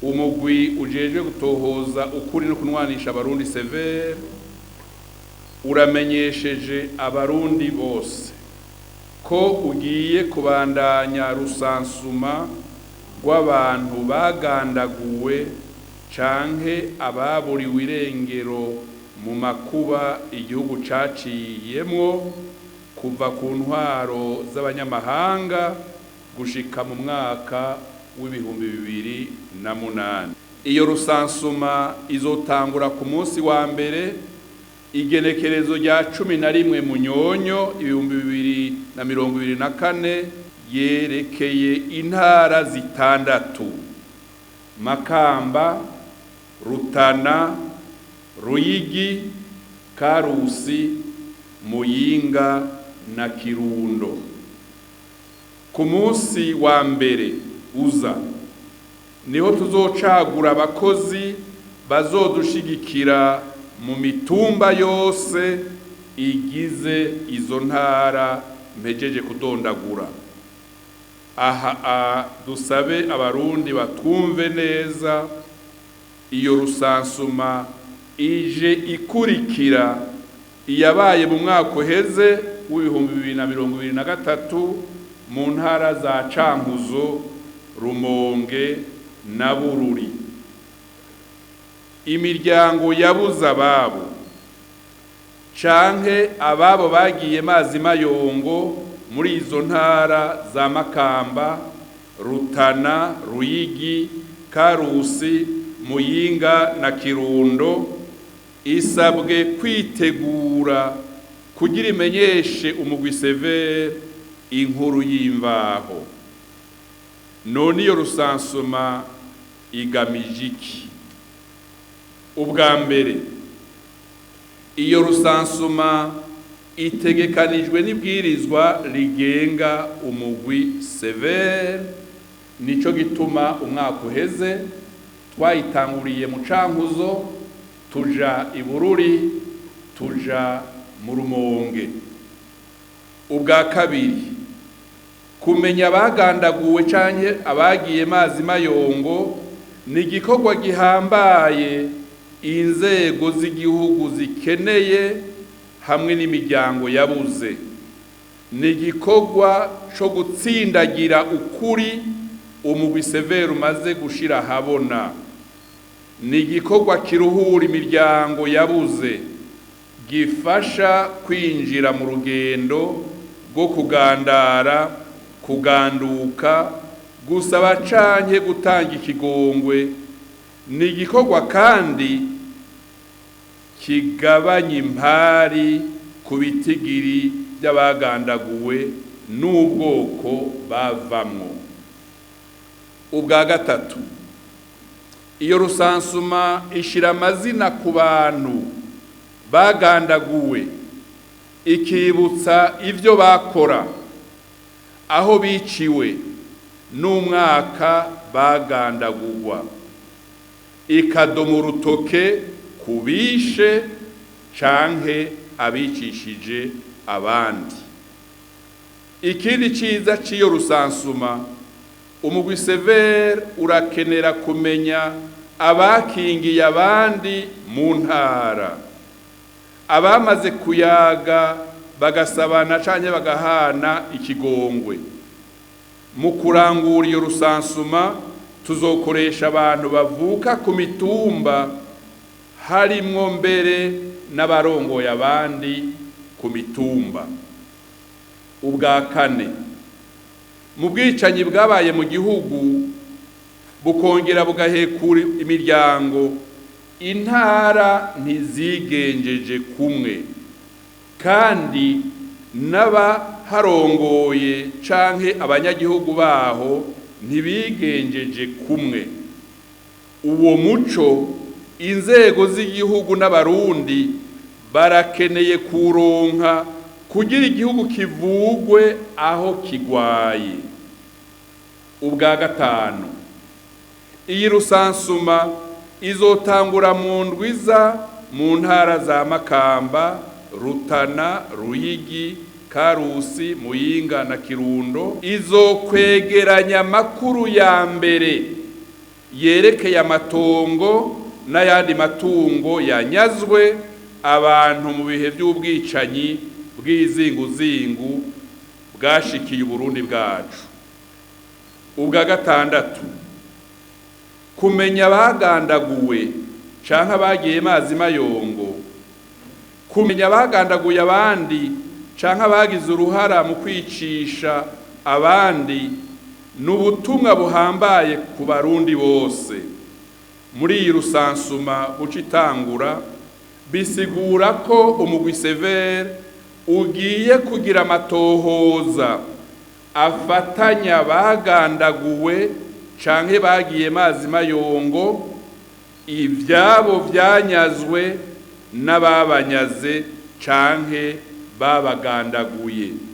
Umugwi ujejwe gutohoza ukuri no kunwanisha Abarundi, CVR, uramenyesheje Abarundi bose ko ugiye kubandanya recensement rw'abantu bagandaguwe canke ababuriwe irengero mu makuba igihugu caciyemwo kuva ku ntwaro z'abanyamahanga gushika mu mwaka w'2008. Iyo recensement izotangura ku munsi wa mbere, igenekerezo rya 11 Munyonyo 2024, yerekeye intara zitandatu: Makamba, Rutana, Ruyigi, Karusi, Muyinga na Kirundo. Ku munsi wa mbere uza niho tuzocagura abakozi bazodushigikira mu mitumba yose igize izo ntara mpejeje kudondagura. Aha dusabe Abarundi batwumve neza: iyo recensement ije ikurikira iyabaye mu mwaka uheze w'2023 mu ntara za Cankuzo, Rumonge na Bururi. Imiryango yabuze ababo canke ababo bagiye mazi mayongo muri izo ntara za Makamba, Rutana, Ruyigi, Karusi, Muyinga na Kirundo isabwe kwitegura kugira imenyeshe umugwi CVR inkuru y'imvaho. None iyo recensement igamije iki? Ubwa mbere, iyo recensement itegekanijwe n'ibwirizwa rigenga umugwi CVR. Nico gituma umwaka uheze twayitanguriye mu Cankuzo, tuja i Bururi, tuja mu Rumonge. Ubwa kabiri, kumenya abagandaguwe canke abagiye mazi mayongo ni igikorwa gihambaye inzego z'igihugu zikeneye hamwe n'imiryango yabuze. Ni igikorwa co gutsindagira ukuri umugwi CVR umaze gushira ahabona. Ni igikorwa kiruhura imiryango yabuze, gifasha kwinjira mu rugendo rwo kugandara, kuganduka, gusaba canke gutanga ikigongwe. Ni igikorwa kandi kigabanya impari ku bitigiri by'abagandaguwe n'ubwoko bavamwo. Ubwa gatatu, iyo recensement ishira amazina ku bantu bagandaguwe, ikibutsa ivyo bakora, aho biciwe n'umwaka bagandagurwa, ikadoma urutoke ku bishe canke abicishije abandi. Ikindi ciza c'iyo recensement, umugwi CVR urakenera kumenya abakingiye abandi mu ntara, abamaze kuyaga bagasabana canke bagahana ikigongwe. Mu kurangura iyo recensement tuzokoresha abantu bavuka ku mitumba, harimwo mbere n'abarongoye abandi ku mitumba. Ubwa kane, mu bwicanyi bwabaye mu gihugu bukongera bugahekura imiryango, intara ntizigenjeje kumwe, kandi n'abaharongoye canke abanyagihugu baho ntibigenjeje kumwe. Uwo muco inzego z'igihugu n'Abarundi barakeneye kuronka kugira igihugu kivugwe aho kigwaye. Ubwa gatanu, iyi recensement izotangura mu ndwiza mu ntara za Makamba, Rutana, Ruyigi, Karusi, Muyinga na Kirundo. Izokwegeranya amakuru ya mbere. Yerekeye amatongo n'ayandi matungo yanyazwe abantu mu bihe by'ubwicanyi bw'izinguzingu bwashikiye Uburundi bwacu. Ubwa gatandatu, kumenya abagandaguwe canke abagiye mazi mayongo, kumenya abagandaguye abandi canke abagize uruhara mu kwicisha abandi, ni ubutumwa buhambaye ku Barundi bose. Muri iyi recensement buca itangura, bisigura ko umugwi CVR ugiye kugira amatohoza afatanya bagandaguwe canke bagiye mazi mayongo, ivyabo vyanyazwe n'ababanyaze canke babagandaguye.